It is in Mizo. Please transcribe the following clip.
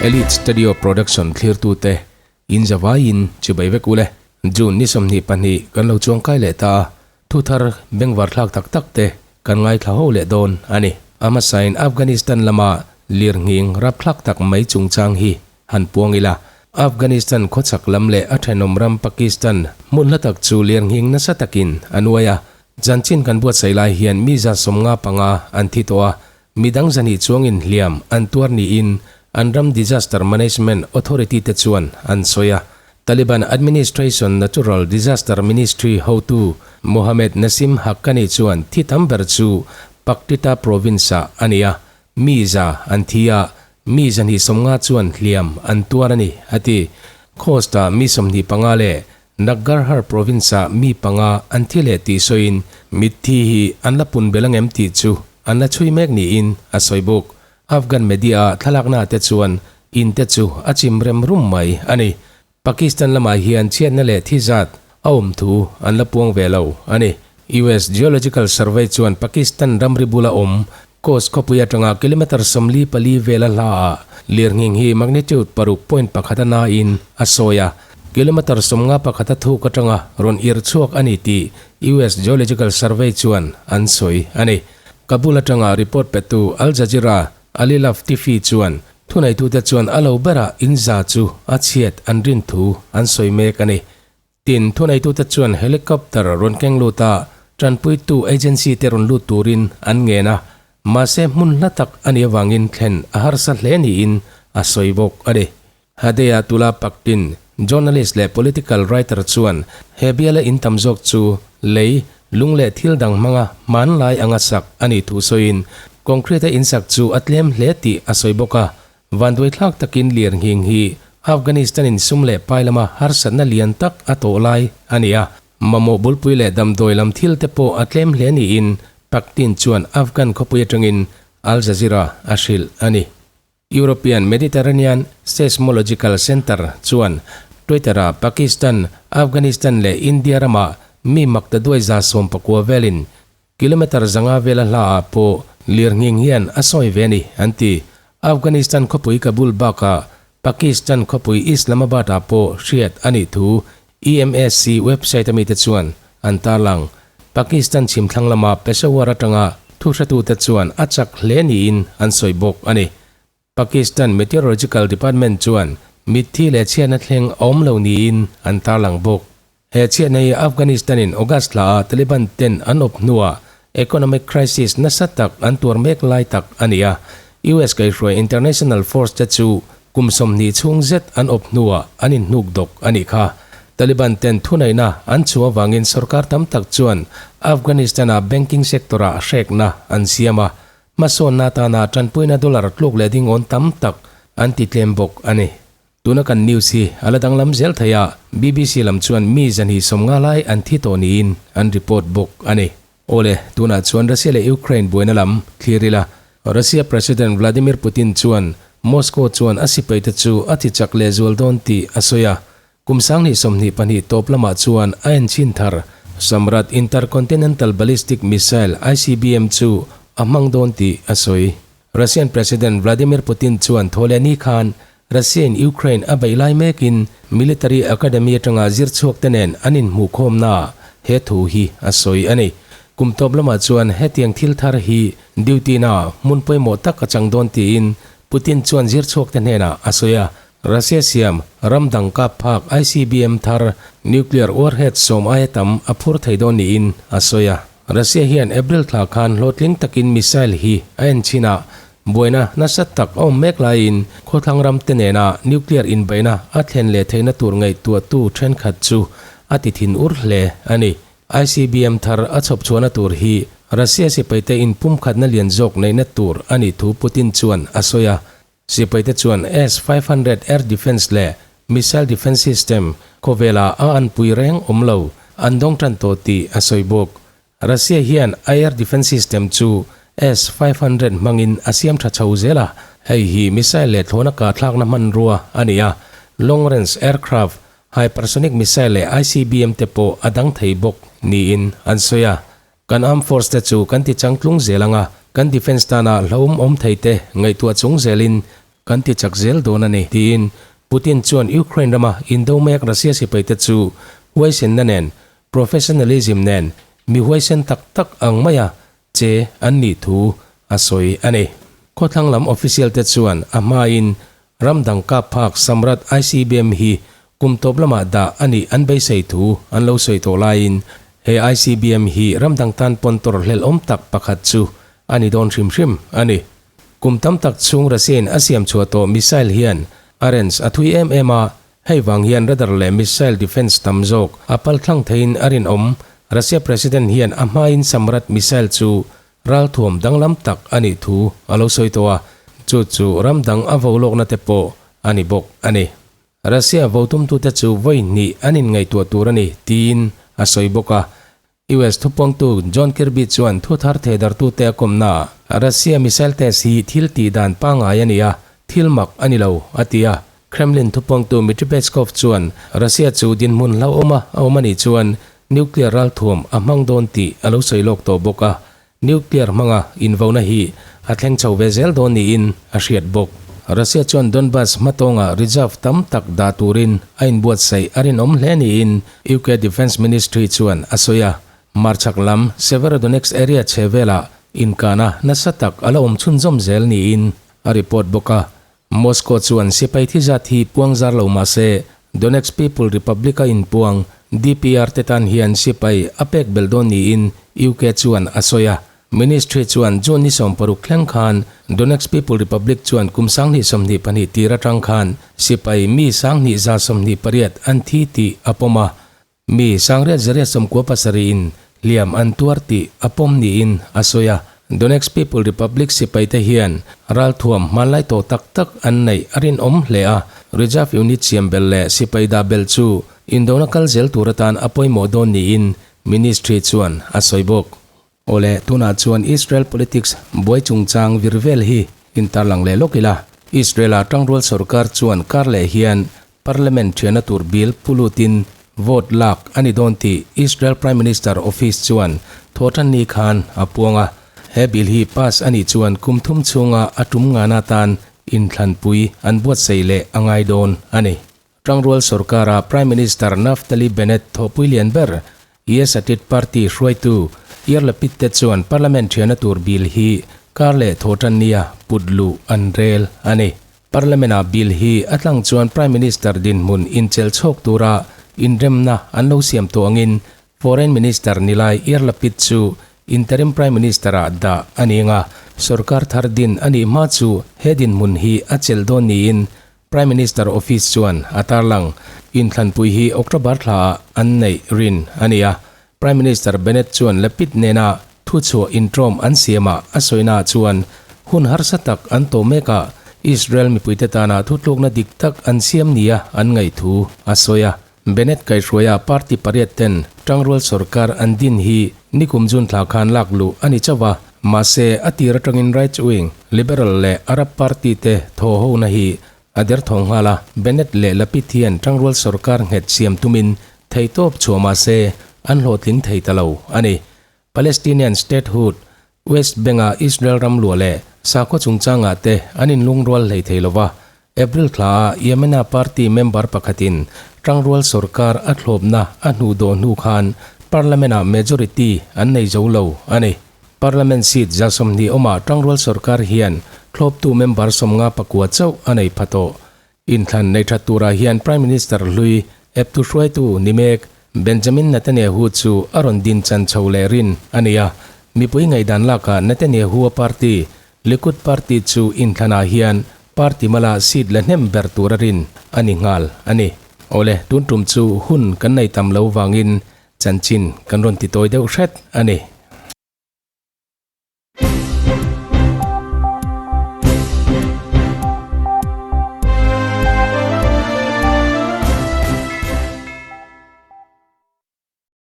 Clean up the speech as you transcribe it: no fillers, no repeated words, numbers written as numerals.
Elite Studio Production thlirtute in zavaiin chibai vek ule. June ni 22 kan lo chuangkai leh ta a, thu thar bengvar thlak tak tak te kan ngaithla ho leh dawn a ni. A hmasain Afghanistan lama lirnghing rapthlak tak mai chungchang hi han puang ila. Afghanistan khawchhak lam leh a thenawm ram Pakistan hmun hla tak chu lirnghing nasa takin a nuai a. Chanchin kan buatsaih lai hian mi 75 an thi tawh a, midang zahnih chuangin hliam an tuar niin an ram Disaster Management Authority te chuan an sawi a. Taliban Administration Natural Disaster Ministry hotu Mohammed Nasim Haqqani chuan thi tam ber chu Paktita province-ah a ni a, mi za an thi a, mi 250 chuan hliam an tuar a ni, a ti. Khost-ah mi 25 leh Nangarhar province-ah mi panga an thi leh tih sawiin mitthi hi an la pun belh angem tih chu an la chhui mek niin a sawi bawk. Afghan media-a thlalakna te chuan in te chu a chim rem rum mai a ni. Pakistan lamah hian chhiatna leh thi zat a awm thu an la puang ve lo a ni. US Geological Survey chuan Pakistan ramri bula awm Khost khawpui atanga kilometre 44 vela hlaah lirnghing hi magnitude 6.1 a nain a sawi a, kilometre 51 a thuk atanga rawn ir chhuak a ni tih US Geological Survey chuan an sawi a ni. Kabul atanga report petu Al Jazeera Ali Laftifi chuan thuneitute chuan a lo berah in za chu a chhiat an rin thu an sawi mek a ni. Tin, thuneitute chuan helicopter rawn keng lut a, tanpuitu agency te rawn lut turin an ngen a, mahse hmun hla tak a nih avangin thlen a harsa hle niin a sawi bawk a ni. Hadeya Tula Paktin, journalist leh political writer chuan he biala in tam zawk chu lei, lung leh thil dang hmanga hmanlai anga sak a nih thu sawiin concrete a insak chu a tlem hle tih a sawi bawk a. Vanduaithlak takin lirnghing hi Afghanistan-in sum leh pai lama harsatna lian tak a tawh lai a ni a, mamawh bulpui leh damdawi lam thil te pawh a tlem hle niin Paktin chuan Afghan khawpui atangin Al Jazeera a hrilh a ni. European Mediterranean Seismological Centre chuan Twitter-ah Pakistan, Afghanistan leh India rama mi makta duai 19 velin Kilometre 500 vela hlaah pawh lirnghing hian a sawi ve a ni, an ti. Afghanistan khawpui Kabul bakah Pakistan khawpui Islamabad-ah pawh hriat a nih thu EMSC website-a mite chuan an tarlang. Pakistan chhimthlang lama Peshawar atanga thuhretute chuan a chak hle niin an sawi bawk a ni. Pakistan Meteorological Department chuan mitthi leh chhiatna thleng a awm lo niin an tarlang bawk. He chhiatna hi Afghanistan-in August thlaah Taliban ten an awp hnuah economic crisis nasa tak an tuar mek lai tak a ni a. US kaihhruai international force te chu kum 20 chhung zet an awp hnuah an inhnuk dawk a nih kha. Taliban ten thuneihna an chhuah avangin sorkar tam tak chuan Afghanistan-a banking sector-ah hrekna an siam a, Hmasawnna atana tanpuina dollar tluk leh ding awn tam tak an ti tlem bawk a ni. Tuna kan news hi a la danglam zel thei a, BBC lam chuan mi 250 lai an thi tawh niin an report bawk a ni. Awle, tunah chuan Russia leh Ukraine buaina lam thlir ila. Russia President Vladimir Putin chuan Moscow chuan a sipaite chu a ti chak lehzual dawn tih a sawi a, Kum 2022 tawp lamah chuan a enchhin thar Samrat Intercontinental Ballistic Missile, ICBM, chu a hmang dawn tih a sawi. Russian President Vladimir Putin chuan Thawhlehni khan Russia-in Ukraine a beih lai mekin military academy atanga zirchhuak te nen an inhmuhkhawmnaah he thu hi a sawi a ni. Kum tawp lamah chuan hetiang thil thar hi duty na hmun pawimawh tak a chang dawn tiin Putin chuan zirchhuak te hnenah a sawi a. Russia siam ram dang kap phak ICBM thar nuclear warhead 10 aia tam a phur thei dawn niin a sawi a. Russia hian April thla khan hlawhtling takin missile hi a en chin a, buaina nasa tak a awm mek laiin khawthlang ram te nena nuclear inbeihna a thlen leh theihna tur ngaihtuahtu thenkhat chu a ti thin ur hle a ni. ICBM thar a chhawp chhuahna tur hi Russia sipaite inpumkhatna lian zawk neihna tur a nih thu Putin chuan a sawi a. Sipaite chuan S-500 air defence leh missile defence system khawvela a anpui reng awm lo an dawng tan tawh tih a sawi bawk. Russia hian a air defence system chu S-500 hmangin a siam tha chho zel a, hei hi missile leh thlawhna kahthlakna hmanrua a ni a, long range aircraft, hypersonic missile leh ICBM te pawh a dang thei bawk niin an sawi a. Kan armed force te chu kan ti changtlung zel ang a, kan defence tana hlauhawm awm thei te ngaihtuah chung zelin. Kan ti chak zel dawn a ni, tiin Putin chuan Ukraine rama indo mek Russia sipaite chu huaisenna nen, professionalism nen, mi huaisen tak tak ang maia che an nih thu a sawi a ni. Khawthlang lam official te chuan a hmain ram dang kap phak Samrat ICBM hi kum tawp lamah dah a nih an beisei thu an lo sawi tawh laiin he ICBM hi ram dang tan pawn tawrh hlelhawm tak pakhat chu a ni dawn hrim hrim a ni. Kum tam tak chhung Russia-in a siam chhuah tawh missile hian a range a thui em em a, hei vang hian radar leh missile defence tam zawk a pal thlang theiin a rinawm. Russia President hian a hmain Samrat missile chu ralthuam danglam tak a nih thu a lo sawi tawh a, chu chu ram dang a vo lawkna te pawh a ni bawk a ni. Russia votumtute chu vawi hnih an inngaihtuah tur a ni tiin a sawi bawk a. US thupawngtu John Kirby chuan thu thar theidartute a kawmnaah Russia missile test hi thil tih dan pangngai a ni a, thil mak a ni lo, a ti a. Kremlin thupawngtu Dmitry Peskov chuan Russia chu dinhmun hlauhawma a awm a nih chuan nuclear ralthuam a hmang dawn tih a lo sawi lawk tawh bawk a. Nuclear hmanga invauna hi a thleng chho ve zel dawn niin a hriat bawk. Russia chuan Donbas hmatawngah reserve tam tak dah turin a inbuatsaih a rinawm hle niin UK Defence Ministry chuan a sawi a. Marchhak lam Severodonetsk area chhe velah inkahna nasa tak a la awm chhunzawm zel niin a report bawk a. Moscow chuan sipai thi zat hi puang zar lo mah se, Donetsk People Republic-a inpuang DPR te tan hian sipai a pek belh dawn niin UK chuan a sawi a. Ministry chuan June ni 60 thleng khan Donetsk People Republic chuan kum 2022 tir atang khan sipai mi 2128 an thi tih a pawm a. Mi 897 in hliam an tuar tih a pawm niin a sawi a. Donetsk People Republic sipaite hian ralthuam hmanlai tawh tak tak an neih a rinawm hle a, reserve unit siam belh leh sipai dah belh chu indona kal zel tur atan a pawimawh dawn niin ministry chuan a sawi bawk. Awle, tunah chuan Israel politics buai chungchang vir vel hi intarlang leh lawk ila. Israel-a tangrual sorkar chuan kar leh hian Parliament thianna tur bill pu lutin vote lak a ni dawn tih Israel Prime Minister Office chuan thawhtanni khan a puang a. He bill hi pass a nih chuan kum thum chhunga a tum ngana tan inthlanpui an buatsaih leh a ngai dawn a ni. Tangrual sorkara Prime Minister Naftali Bennett thawhpui lian ber Yesh Atid party hruaitu Yair Lapid te chuan Parliament thianna tur bill hi kar leh thawhtannia put luh an rel a ni. Parliament-a bill hi a tlang chuan Prime Minister dinhmun inchelh chhawk tura inremna an lo siam tawh angin Foreign Minister nilai Yair Lapid chu Interim Prime Minister-ah dah a ni ang a, sorkar thar din a nih hma chu he dinhmun hi a chelh dawn niin Prime Minister Office chuan a tarlang. Inthlanpui hi October thlaah an neih rin a ni a. Prime Minister Bennett chuan Lapid nena thuchhuah intawm an siamah a sawinaah chuan hun harsa tak an tawh mekah Israel mipuite tana thutlukna dik tak an siam nia an ngaih thu a sawi a. Bennett kaihhruaia party pariat ten tangrual sorkar an din hi nikum June thla khan lak luh a ni chauh a, mahse a tir atangin right wing, Liberal leh Arab party te thaw hona hi a derthawng nghal a, Bennett leh Lapid hian tangrual sorkar nghet siam tumin theihtawp chhuah mahse an hlawhtling thei ta lo a ni. Palestinian statehood, West Bank-a Israel ram luah leh sakhaw chungchangah te an inlungrual hlei thei lo va. April thlaah Yemena party member pakhatin tangrual sorkar a thlawpna a hnuh dawh hnu khan Parliament-ah majority an nei zo lo a ni. Parliament seat 20 awmah tangrual sorkar hian thlawptu member 59 chauh a nei pha tawh. Inthlan nei that turah hian Prime Minister hlui eptu hruaitu ni mek Benjamin Netanyahu chu a rawn din chan chho leh rin a ni a. Mipui ngaihdan lakah Netanyahu-a party, Likud party chu inthlanah hian party mala seat la hnem ber tura rin a ni nghal a ni. Awle, tun tum chu hun kan nei tam lo vangin chanchin kan rawn ti tawi deuh hret a ni.